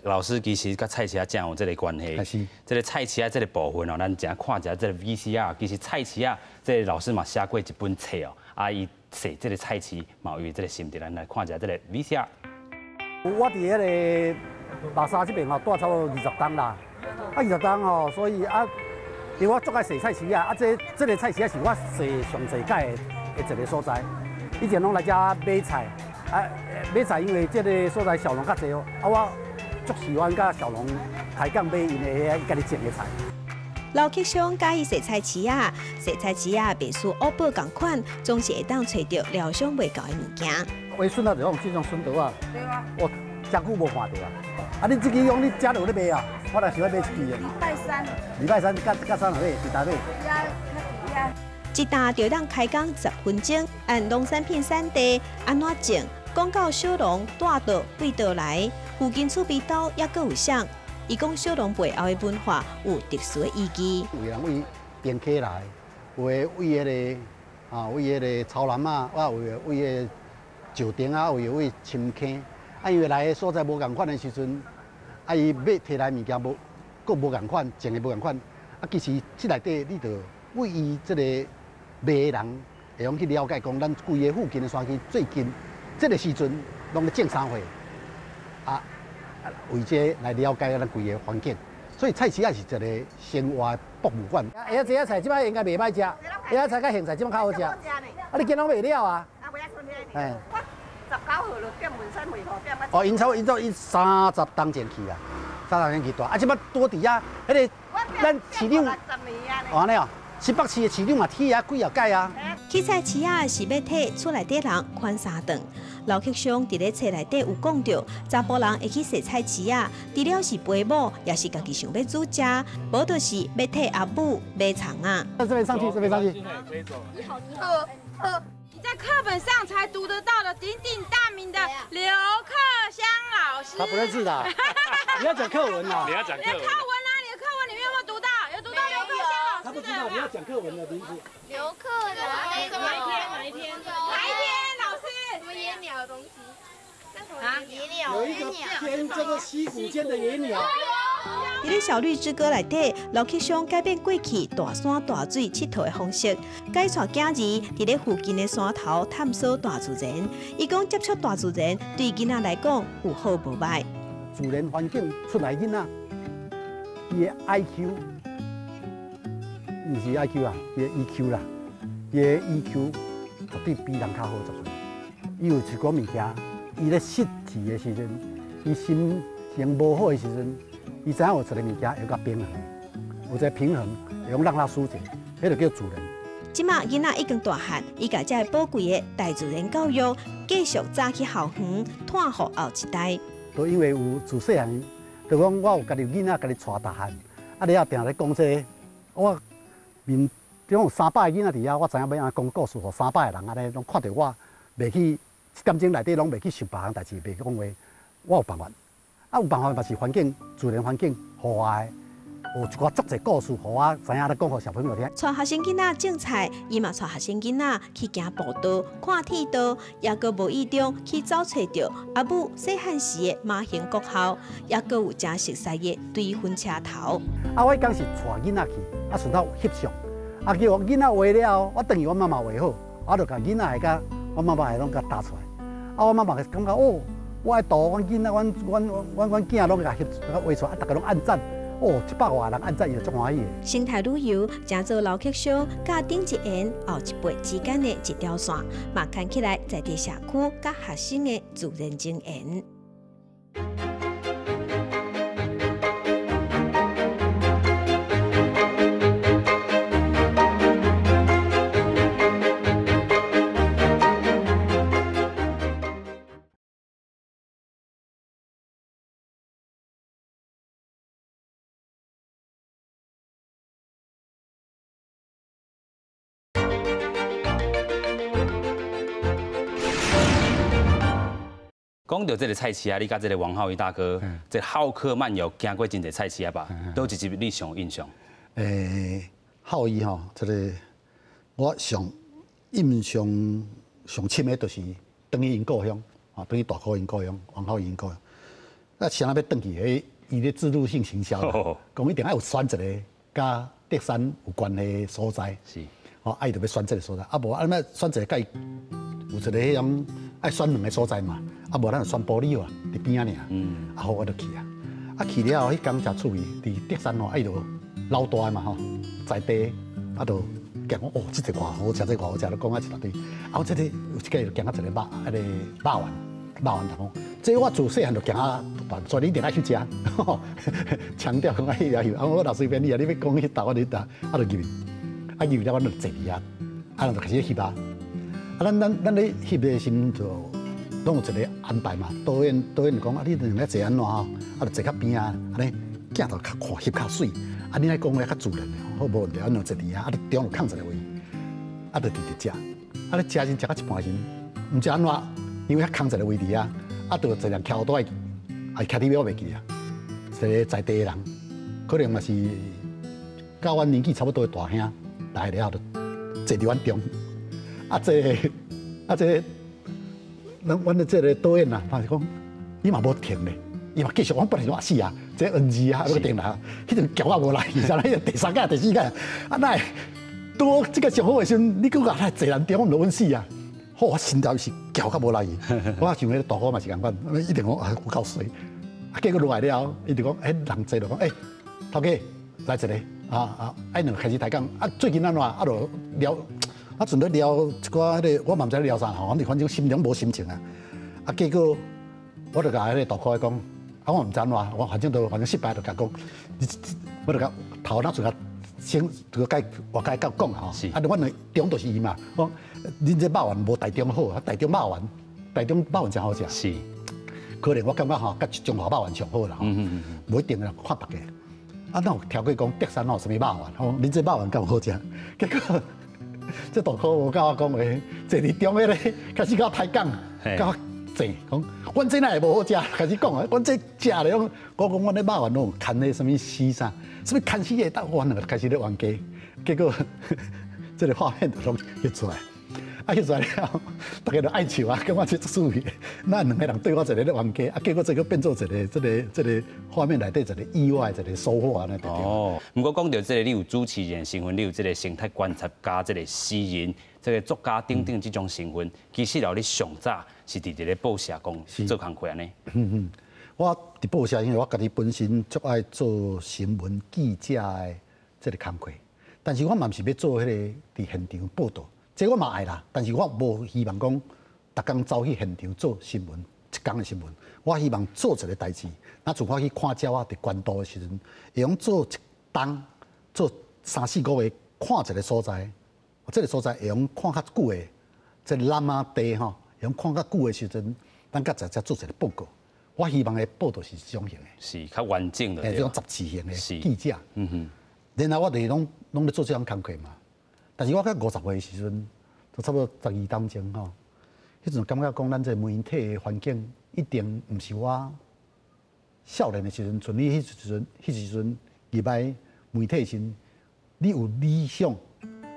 老師其實佮菜市仔真有這个關係。是。這个菜市仔這个部分哦，咱誠看一下這个 VCR，其實菜市仔這个老師嘛寫過一本冊哦，啊，伊寫這个菜市嘛有這个心得，咱來看一下這个 VCR。我佇彼个目沙這邊吼，蹛差不多20冬啦，啊20冬吼，所以啊，因為我足愛踅菜市仔，啊這這个菜市仔是我踅上濟擺的一个所在。以前攏來遮買菜，啊買菜因為這个所在小農較濟哦，啊我足喜歡佮小農開講買𪜶的彼家己種的菜。老客商佮意踅菜市仔，踅菜市仔袂輸烏寶仝款，總是會當揣著料想袂到的物件。我筍仔就講這種筍桃仔，我誠久無看著啊。啊，你這支講你遮有咧賣啊？我來想欲買一支的。禮拜三。禮拜三佮佮啥買？佇台買。一擔就當開工10分鐘，按農產品產地按怎種，講到小農蹛佗佗佗來，附近厝邊兜猶閣有啥？伊講小農背後的文化有特殊的意義。有人為平溪來，有的為彼个啊，為彼個草南仔，啊，有的為彼個石碇啊，有的為深坑。啊，因為來的所在無仝款的時陣，啊，伊買提來物件無，閣無仝款，種的無仝款。啊，其實這內底你著為伊這个賣的人會用去了解，講咱規个附近的山區最近這个時陣攏咧種啥貨，啊，為這來了解咱規个環境。所以菜市仔是一个生活的博物館。哎，這仔菜這擺應該袂歹食，這仔菜佮莧菜這擺較好食。啊，你今攏賣了啊？啊，19號就踮文山匯貨店。哦，𪜶差不多𪜶30冬前去啊，30年去蹛。啊，這擺拄佇遐，彼个咱市長，哦，按呢哦，新北市的市長嘛去遐幾若擺啊。去菜市仔是欲替厝內底人寬三頓。老客商佇咧冊內底有講著，查埔人會去踅菜市仔，除了是陪某，也是家己想欲煮食，無就是欲替阿母買蔥仔。這邊上去，這邊上去。你好，你好，好。你在課本上才讀得到的鼎鼎大名的劉克襄老師。他不認識的，你要講課文啊！你要講課文啊！你的課文裡面有沒有讀到？有讀到劉克襄老師的？他不知道，你要講課文的名字。劉克的哪一天？哪一天？哪一天？老師？什麼野鳥的東西？啊？野鳥。有一個篇叫做《溪谷間的野鳥》。佇咧小綠之歌內底，劉克襄改變過去大山大水𨑨迌的方式，改帶囝兒佇咧附近的山頭探索大自然。伊講接觸大自然對囡仔來講有好無歹。自然環境出來囡仔，伊的 IQ 毋是 IQ 啊，伊的 EQ 啦，伊的 EQ 絕對比人較好十倍。伊有一寡物件，伊咧失志的時陣，伊心情無好的時陣。伊知影有一個物件會較平衡，有一個平衡會用讓他疏解，彼個叫自然。這馬囡仔已經大漢，伊共這个寶貴的大自然教育繼續早去校園，托予後一代。都因為有自細漢，就講我有家己囡仔，家己帶大漢，啊，你也定咧講這个，我面中有300個囡仔佇遐，我知影欲按怎講故事，予300個人按呢攏看著我，袂去一點鐘內底攏袂去想別項代志，袂去講話，我有辦法。啊，有辦法嘛是環境，自然環境予我的，有一寡足濟故事，予我知影咧講予小朋友聽。帶學生囡仔種菜，伊嘛帶學生囡仔去行步道、看鐵道，猶閣無意中去走揣著阿母細漢時的麻興國校，猶閣有誠熟似的堆粉車頭。啊，我彼工是帶囡仔去，啊，順道翕相，啊，叫我囡仔畫了後，我轉去阮媽媽畫好，我就共囡仔的佮阮媽媽的攏共搭出來。啊，我媽媽就感覺哦，我的圖，阮囡仔，阮阮阮阮囝攏共翕畫出來，啊，逐个攏按讚。哦，100外人按讚，伊就足歡喜的。生態旅遊誠做劉克襄佮頂一緣後一輩之間的一條線，嘛牽起來在地社區佮學生的自然情緣。講到這個菜市仔，你佮這個王浩宇大哥，這個好客漫遊行過真濟菜市仔吧？佗一集你上有印象？浩宇吼，這個我上印象上深的，就是轉去𪜶故鄉，啊，轉去大箍𪜶故鄉，王浩宇𪜶故鄉。啊，啥人欲轉去？彼伊咧置入性行銷，講一定愛有選一个佮德山有關的所在。是。吼，啊，伊就欲選這个所在，啊無啊，欲選一个佮伊有一个彼種愛選兩个所在嘛。啊，無咱就選埔里啊，佇邊仔爾。啊好，我就去啊。啊去了後，彼工誠趣味，佇德山吼，啊伊就老大的嘛吼，在地啊就講哦，這個偌好食，這個偌好食，都講啊一大堆。啊，我這個有一個就行到一個肉，彼個肉丸，肉丸就講，這我自細漢就行啊，所以你一定愛去食。強調講愛去啊，我若隨便你啊，你欲講去佗，我就佗，啊就入去，啊入去了，阮就坐佇遐，啊就開始翕啊。啊，咱咧翕的時陣就攏有一個安排嘛，導演就講啊，你兩个坐按怎吼，啊就坐較邊仔，按呢鏡頭較看翕較媠，啊你愛講話較自然的，好無問題，按怎坐佇遐，啊就中有空一個位，啊就直直食，啊咧食時食到一半時，毋知按怎，因為遐空一個位置啊，啊就有一個人翹倒來，啊徛佇尾我袂記啊，一個在地的人，可能嘛是佮阮年紀差不多的大兄來了後，就坐佇阮中，啊這啊這。阮的這个導演啊，他是講，伊嘛無停咧，伊嘛繼續。我本來想死啊，這 NG 啊，欲停來，彼陣叫我無來，而且第三屆、第四屆，啊哪會？拄這个上好的時陣，你閣來坐人中，我毋就穩死啊！好，我心頭是叫較無來去。我想彼个大哥嘛是仝款，一定講啊有夠衰。啊，結果落來了後，伊就講，彼人坐就講，欸，頭家來一个，啊啊，啊，𪜶就開始抬槓。啊，最近按怎啊，就聊。啊，陣咧聊一寡彼个，我嘛毋知咧聊啥吼，反正心中無心情啊。啊，結果我就共彼个大哥講，啊，我毋知按怎，我反正都反正失敗，就共講，我就共頭腦就共先就共我共伊講吼。啊，阮的中就是伊嘛，講恁這肉圓無台中好，啊，台中肉圓，台中肉圓誠好食。是。可能我感覺吼，佮中華肉圓上好啦吼。無一定啦，看別个。啊，哪有聽過講德山有啥物肉圓？吼，恁這肉圓敢有好食？結果。這大哥無佮我講話，坐佇中彼个開始佮我抬槓，佮我坐，講阮這哪會無好食？開始講啊，阮這食咧，我講阮咧肉圓攏有牽咧啥物絲啥，啥物牽絲的，阮兩個開始咧冤家，結果這个畫面就攏翕出來，啊翕出來了，大家就愛笑啊，感覺這足趣味。咱兩个人對我一个咧冤家，啊結果這個變做一个這个這个畫面內底一个意外，一个收穫按呢。哦，毋過講著這个，你有主持人身份，你有這个生態觀察家、這个詩人、這个作家等等這種身份，其實老你上早是佇這个報社講做工課按呢。我佇報社，因為我家己本身足愛做新聞記者的這个工課，但是我嘛毋是欲做彼个佇現場報導。這我嘛愛啦，但是我無希望講，逐工走去現場做新聞，一工的新聞。我希望做一个代誌，若像我去看鳥仔佇關渡的時陣，會用做一冬，做3、4個月，看一个所在，這个所在會用看較久的，這個南仔地吼，會用看較久的時陣，咱閣才做一个報告。我希望的報道是這種型的，是較完整的，這種雜誌型的記者。嗯哼。然後我就是攏咧做這種工課嘛。但是我到50歲的時陣，就差不多12當前吼，彼陣感覺講咱這個媒體的環境一定毋是我少年的時陣，像你彼時陣入來媒體的時陣，你有理想，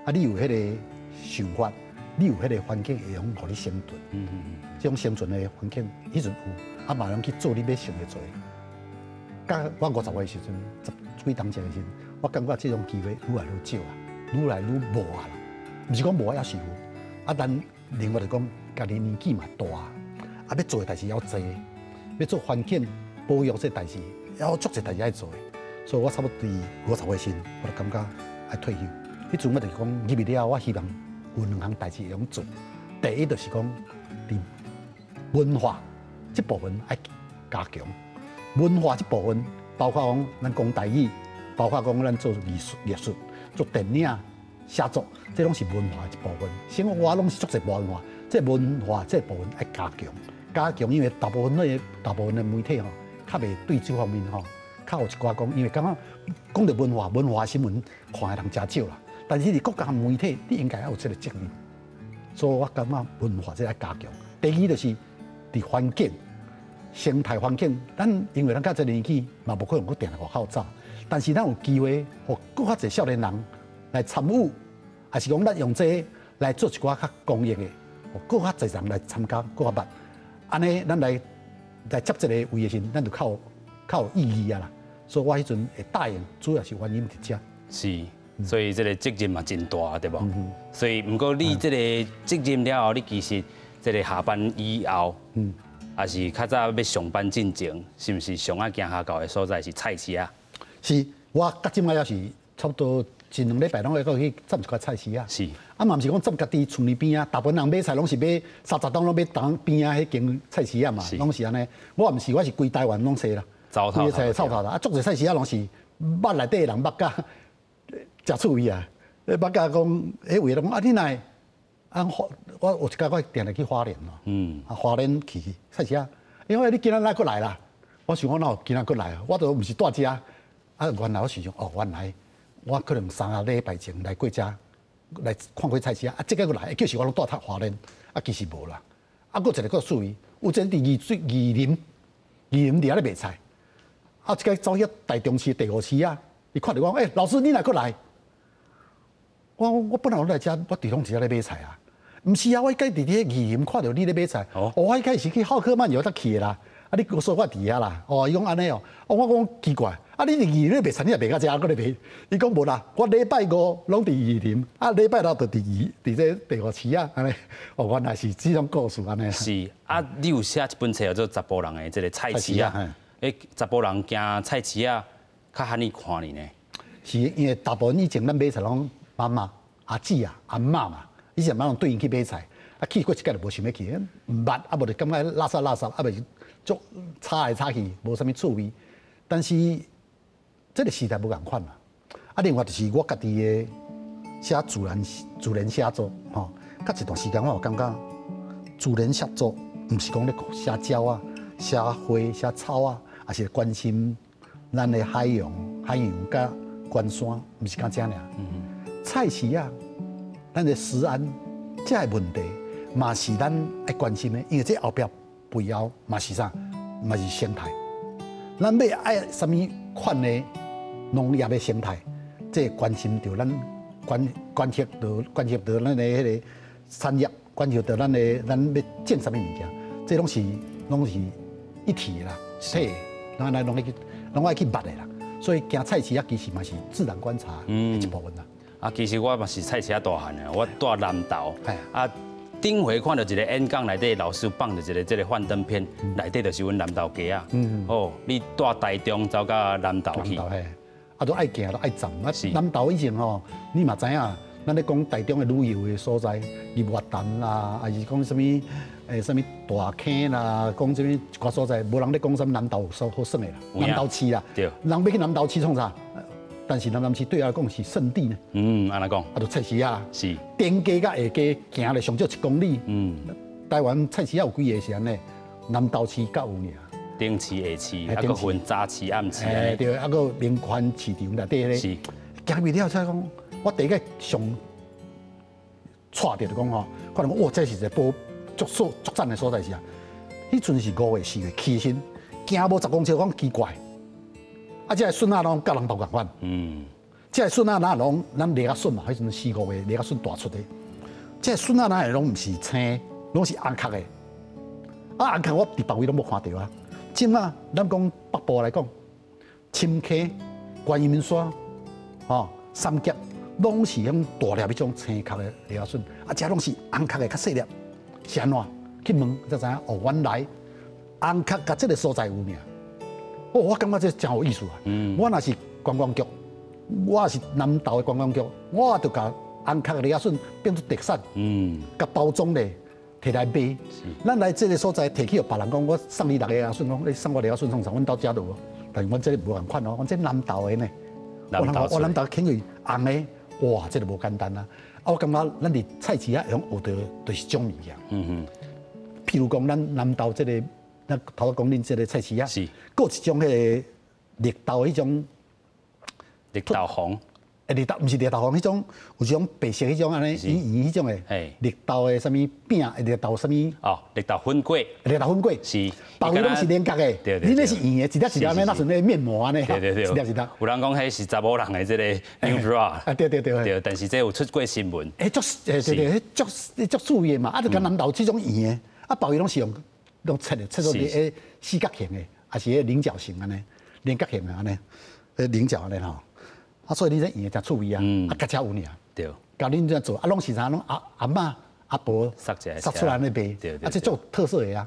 啊，你有彼个想法，你有彼个環境會用予你生存。這種生存的環境，彼陣有，啊嘛通去做你欲想欲做的。到我50歲的時陣，十幾當前的時陣，我感覺這種機會愈來愈少啊。愈來愈無啊啦，毋是講無啊，抑是有。啊，咱另外就講，家己年紀嘛大，啊，欲做的代誌猶濟，欲做環境保育這代誌，猶有足濟代誌愛做的。所以我差不多佇50歲時，我就感覺愛退休。彼陣我就講入去了後，我希望有兩項代誌會用做。第一就是講，佇文化這部分愛加強。文化這部分包括講咱講台語，包括講咱做藝術、藝術、做電影、寫作，這攏是文化的一部分。生活我攏是足濟文化，這文化這部分愛加強，加強，因為大部分的媒體吼，較袂對這方面吼，較有一寡講，因為感覺講著文化，文化新聞看的人誠少啦。但是佇國家媒體，你應該要有這個責任。所以我感覺文化這愛加強。第二就是佇環境、生態環境，咱因為咱到這年紀嘛，無可能閣定定外口走，但是咱有機會，予閣較濟少年人來參與，抑是講咱用這個來做一寡較公益的，予閣較濟人來參加，閣較捌。按呢，咱來來接這個位的時陣，咱就較有較有意義啊啦。所以我彼陣會答應，主要是原因佇遮。是，所以這個責任嘛真大，對無？所以毋過你這個責任了後，你其實這個下班以後，抑是較早欲上班進前，是毋是上愛行跤到的所在是菜市仔？是，我到這擺猶是差不多一兩禮拜攏會閣去攢一寡菜市仔。啊嘛毋是講攢家己厝裡邊仔，大部分人買菜攏是買30檔攏買東邊仔彼間菜市仔嘛，攏是按呢。我毋是，我是規台灣攏踅啦。走規個菜臭頭啦，啊，足濟菜市仔攏是捌內底的人捌甲誠趣味啊！捌甲講，彼位攏講啊，你若會啊，我有一擺我定定去花蓮咯，啊花蓮去菜市仔，因為你今仔哪閣來啦？我想講哪有今仔閣來啊？我都毋是蹛遮，啊原來我想想哦，原來我可能3個禮拜前來過遮，來看過菜市仔，啊這擺閣來，就是我攏蹛佇花蓮，啊其實無啦。啊，閣一個閣趣味，有一個佇二林，二林佇遐咧賣菜。啊！這個走去台中市第五市啊，伊看著我，欸，老師你哪閣來？我我本來攏來遮，我佇攏佇遐咧買菜啊。毋是啊，我彼擺佇咧二林看著你咧買菜。哦，我彼擺是去浩克漫遊才去的啦。啊，你說我佇遐啦。哦，伊講按呢哦。哦，我講奇怪，啊，你佇二林咧賣菜，你也賣到遮閣咧賣？伊講無啦，我禮拜五攏佇二林，啊，禮拜六就佇二佇這第五市啊，按呢。哦，原來是這種故事按呢。是啊，你有寫一本冊叫做《查埔人的這個菜市仔》。欸，查埔人行菜市仔，較罕你看你呢？是因為大部分以前咱買菜攏媽媽、阿姊啊、阿嬤嘛，以前攏對𪜶去買菜，啊去過一擺就無想欲去，毋捌啊無就感覺垃圾垃圾，啊袂足吵來吵去，無啥物趣味。但是這個時代無仝款啦。啊，另外就是我家己的寫自然寫作，吼，較一段時間我有感覺自然寫作毋是講咧寫鳥仔、寫花、寫草仔。抑是關心咱的海洋、海洋佮關山，毋是干這爾。菜市仔，咱的食安這個問題，嘛是咱愛關心的，因為這後壁背後嘛是啥？嘛是生態。咱欲愛啥物款的農業的生態，這關心著咱關關係著關係著咱的彼個產業，關係著咱的咱欲種啥物物件，這攏是攏是一體的啦，體的。攏來攏愛去，攏愛去捌的啦。所以行菜市仔其實嘛是自然觀察的一部分啦。啊，其實我嘛是菜市仔大漢的，我蹛南投。啊，頂回看著一個演講內底，老師放著一個這個幻燈片，內底就是阮南投雞仔。哦，你蹛台中走到南投去。啊，都愛行，都愛站。啊，南投以前吼，你嘛知影，咱咧講台中的旅遊的所在，日月潭啦，抑是講啥物？欸，啥物大坑啦，講啥物一寡所在，無人咧講啥物南投所好耍的啦，南投市啦，人欲去南投市創啥？但是南投市對我來講是聖地呢。嗯，按怎講？啊，就菜市仔。是。頂街佮下街行咧上少一公里。台灣菜市仔有幾个是按呢？南投市較有爾。頂市下市，啊，閣分早市暗市。欸，對，啊，閣民權市場內底彼個。是。行入了才講，我第一个上掣著就講吼，可能講哇，這是一個寶。足所足讚的所在是啥？彼陣是5月4月起身，行無10公尺，講奇怪。啊，這个筍仔攏佮南投仝款。這个筍仔哪攏咱犁仔筍嘛？彼陣四五月犁仔筍大出的。這个筍仔哪會攏毋是青，攏是紅殼的。啊，紅殼我佇別位攏無看著啊。這馬咱講北部來講，深坑、觀音山、吼三峽，攏是遐大粒彼種青殼的螺仔筍，啊，這攏是紅殼的較細粒，是按怎？去問才知影哦，原來紅殼佮這个所在有爾。哦，我感覺這真有意思啊！我若是觀光局，我是南投的觀光局，我就共紅殼的螺仔筍變做特產，共包裝咧，提來賣。咱來這个所在提去予別人講，我送你六个螺仔筍，講你送我螺仔筍創啥？阮兜食著無？但是阮這个無仝款哦，阮這南投的呢。我南投肯定紅的，哇，這个無簡單啊！啊，我感覺咱佇菜市仔會用學著就是這種物件。譬如講，咱南投這个，咱頭拄講恁這个菜市仔，閣有一種彼个綠豆彼種綠豆紅。欸，綠豆毋是綠豆紅，彼種有一種白色彼種按呢圓圓彼種的，綠豆的啥物餅，綠豆啥物？哦，綠豆粉粿。綠豆粉粿。是。包圍攏是連角的，你那是圓的，一粒一粒按呢，若像那面膜按呢。一粒一粒。有人講彼是查某人的這个 new bra。啊，對對對。對，但是這有出過新聞。欸，足，欸，對對，彼足足趣味的嘛，啊，就佮南投這種圓的，啊，包圍攏是用攏切的，切做彼四角形的，抑是彼菱角形按呢，菱角形的按呢，彼菱角按呢吼。啊，所以你這圓的誠趣味啊，啊，較遮有爾。共恁這樣做，啊，攏是啥？攏阿阿嬤、阿婆殺出來咧賣，啊，這足特色的啊。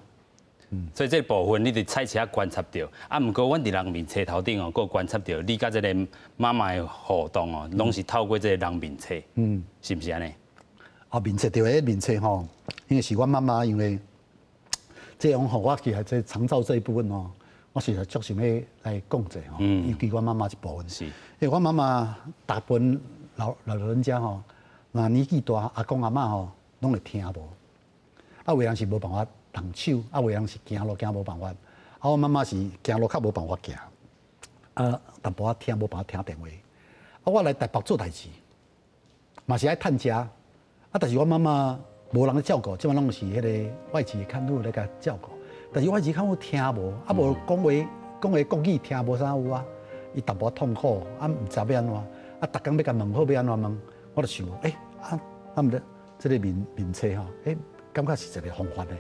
所以這部分你佇菜市仔觀察著，啊，毋過阮佇人面冊頭頂哦，閣觀察著你佮這个媽媽的互動哦，攏是透過這個人面冊，是毋是按呢？哦，面冊對，彼面冊吼，因為是阮媽媽，因為這樣吼，我其實這長照這一部分吼，我是足想欲來講者吼，尤其阮媽媽這部分。因為阮媽媽大部分老老人家吼，若年紀大，阿公阿嬤吼，攏會聽無，啊，有的人是無辦法動手，啊，有的人是行路行無辦法，啊，阮媽媽是行路較無辦法行，啊，淡薄仔聽無辦法聽電話，啊，我來台北做代誌，嘛是愛趁食，啊，但是阮媽媽無人咧照顧，這擺攏是彼个外籍看護咧共照顧，但是外籍看護聽無，啊，無講話講話國語聽無啥有啊，伊淡薄仔痛苦，啊，毋知欲按怎，啊，逐工欲共問好欲按怎問，我就想，欸，啊，啊，毋對，這个面面冊吼，欸，感覺是一个方法咧。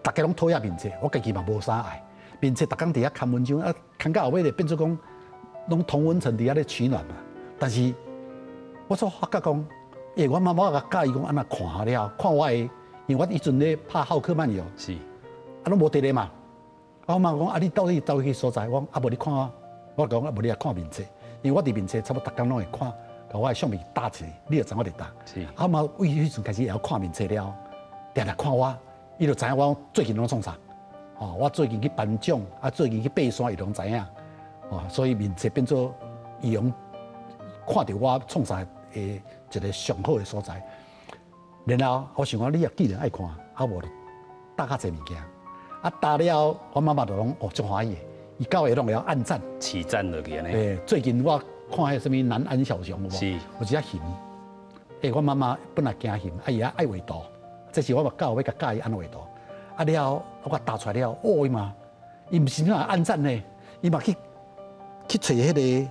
逐家攏討厭面冊，我家己嘛無啥愛。面冊逐工佇遐看文章，啊，看到後尾就變做講，攏同溫層佇遐咧取暖嘛。但是，我煞發覺講，欸，阮媽媽共教伊講按怎看了，看我的，因為我彼陣咧拍浩克漫遊，啊，攏無佇咧嘛。啊，我媽講啊，你到底佗去所在？我講啊，無你看我，我講啊，無你來看面冊，因為我佇面冊差不多逐工攏會看，共我的相片搭起來，你就知我佇佗。啊，我媽為彼陣開始會曉看面冊了，定定看我，伊就知影我最近攏創啥。哦，我最近去頒獎，啊，最近去爬山，伊攏知影。哦，所以面冊變做伊用看著我創啥的一个上好的所在。然後我想講，你若既然愛看，啊無就搭較濟物件。啊，搭了，我媽媽就攏哦足歡喜的，伊到下攏會曉按讚、起讚落去按呢。欸，最近我看彼啥物南安小熊有無？有一隻熊。欸，我媽媽本來驚熊，啊伊也愛畫圖，這是我嘛教欲共教伊按怎畫圖。啊了，我搭出來了，哦伊嘛，伊毋是哪按讚呢，伊嘛去去揣彼个，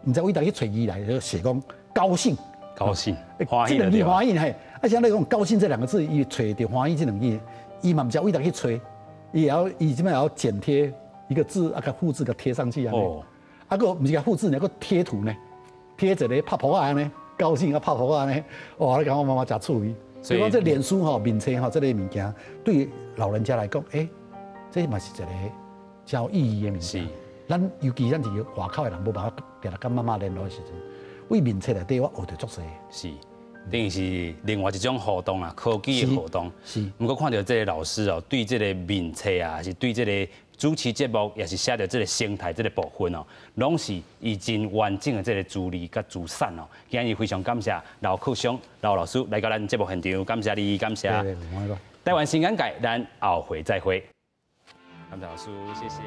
毋知佗頭去揣字來，就寫講高興，高興，歡喜。這兩字歡喜嘿，啊像你講高興這兩個字，伊揣著歡喜這兩字，伊嘛毋知佗頭去揣，伊會曉伊這擺會曉剪貼一個字啊，共複製共貼上去按呢。啊，閣毋是共複製，閣貼圖呢，貼一个拍噗仔按呢，高興啊拍噗仔按呢，哇！你感覺我媽媽誠趣味。所以講這臉書吼、面冊吼，這个物件對老人家來講，欸，這嘛是一个誠有意義的物件。咱尤其咱佇外口的人，無辦法定定佮媽媽聯絡的時陣，為面冊內底我學著足濟。是，等於是另外一種互動啊，科技的互動。毋過看著這个老師哦，對這个面冊啊，是對這个主持節目，也是寫著這个生態這个部分哦，攏是伊真完整的這个資歷佮資產哦。今日非常感謝劉克襄劉老師來到咱節目現場，感謝你，感謝。台灣新眼界，咱後回再會。感謝老師，謝謝。